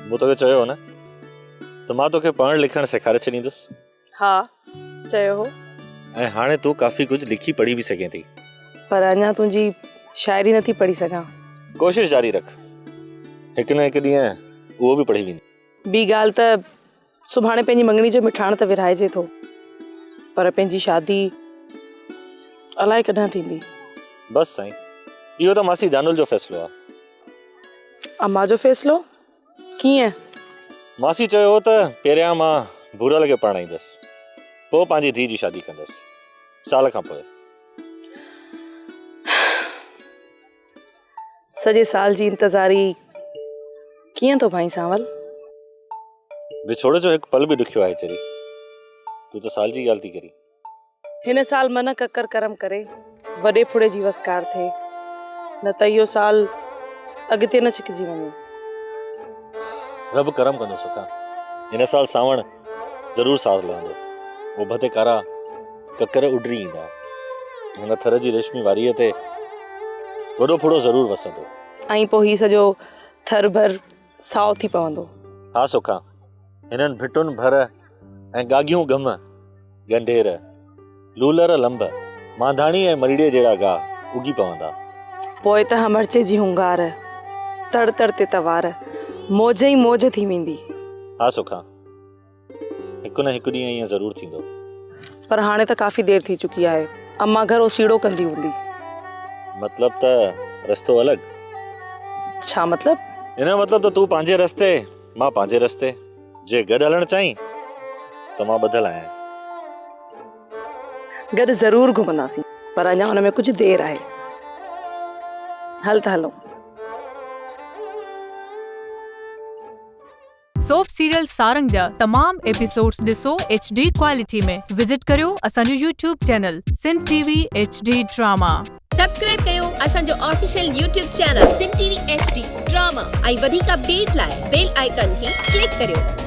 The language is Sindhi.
مون توکي چيو هو نه ته مان توکي پڙهڻ لکڻ سيکاري ڇڏيندس. ها چيو هو. ۽ هاڻي تون ڪافي ڪجهه لکي پڙهي به سگهين ٿي. پر اڃا تنهنجي شاعري نٿي پڙهي سگهان. ڪوشش جاري رک. هڪ نه هڪ ڏينهن اهو به پڙهي ويندين. ٻي ڳالهه ته سڀاڻي پنهنجي مڱڻي جو مٺاڻ ته ورهائجي ٿو پر پنهنجي شادي الائي ڪڏهن ٿيندي. بس سائين اهو ته ماسي جانل جو فيصلو آ. امان جو فيصلو؟ ڪيئن؟ ماسي چيو هو ته پهريان مان ڀورل کي پرڻائيندس پوء پنهنجي ڌيء جي شادي ڪندس سال کان پوء. سڄي سال جي انتظاري ڪيئن ٿو ڀائين سانول؟ وڇوڙي جو هڪ پل به ڏکيو آهي چري، تون ته سال جي ڳالهه ٿي ڪرين. هن سال من ڪڪر ڪرم ڪري، وڏي ڦڙي جي وسڪار ٿئي، نه ته اهو سال اڳتي نه ڇڪجي وڃي. رب ڪرم ڪندو سکا، هن سال سانوڻ ضرور سار لهندو، اڀ تي ڪارا ڪڪر اڏري ايندا، هن ٿر جي ريشمي واريء تي وڏو ڦڙو ضرور وسندو. ۽ پوء هي سڄو ٿر ڀر سائو ٿي پوندو. ها سکا، هنن ڀٽن ڀر ۽ ڳاڳيون ڳم، ڳنڍير، لولر لنب، مانڌاڻي ۽ مريڙي جهڙا گاهه اگي پوندا. پوء ته همرچي جي هونگار، تڙ تڙ تي توار، موج ئي موج ٿي ويندي. ها سکا، هڪ نه هڪ ڏينهن ائين ضرور ٿيندو. پر هاڻي ته ڪافي دير ٿي چڪي آهي. امان گهر اوسيڙو ڪندي هوندي. مطلب ته رستو الڳ. ڇا مطلب؟ ان جو مطلب ته تون پنهنجي رستي، مان پنهنجي رستي. جي گڏ هلڻ چاهين ته مان ٻڌل آهيان. گڏ ضرور گهمنداسين پر اڃا ان ۾ ڪجهه دير آهي. هل ته هلون. سوپ سيريل سارنگ جا تمام ايپيسوڊز ڏسو ايڇ ڊي ڪوالٽي ۾ وزٽ ڪريو اسان جو YouTube channel Sindh T V H D drama. Subscribe ڪيو اسان جو official YouTube channel Sindh T V H D drama ۽ وڌيڪ اپڊيٽ لاء بيل آئيڪان کي ڪلڪ ڪريو.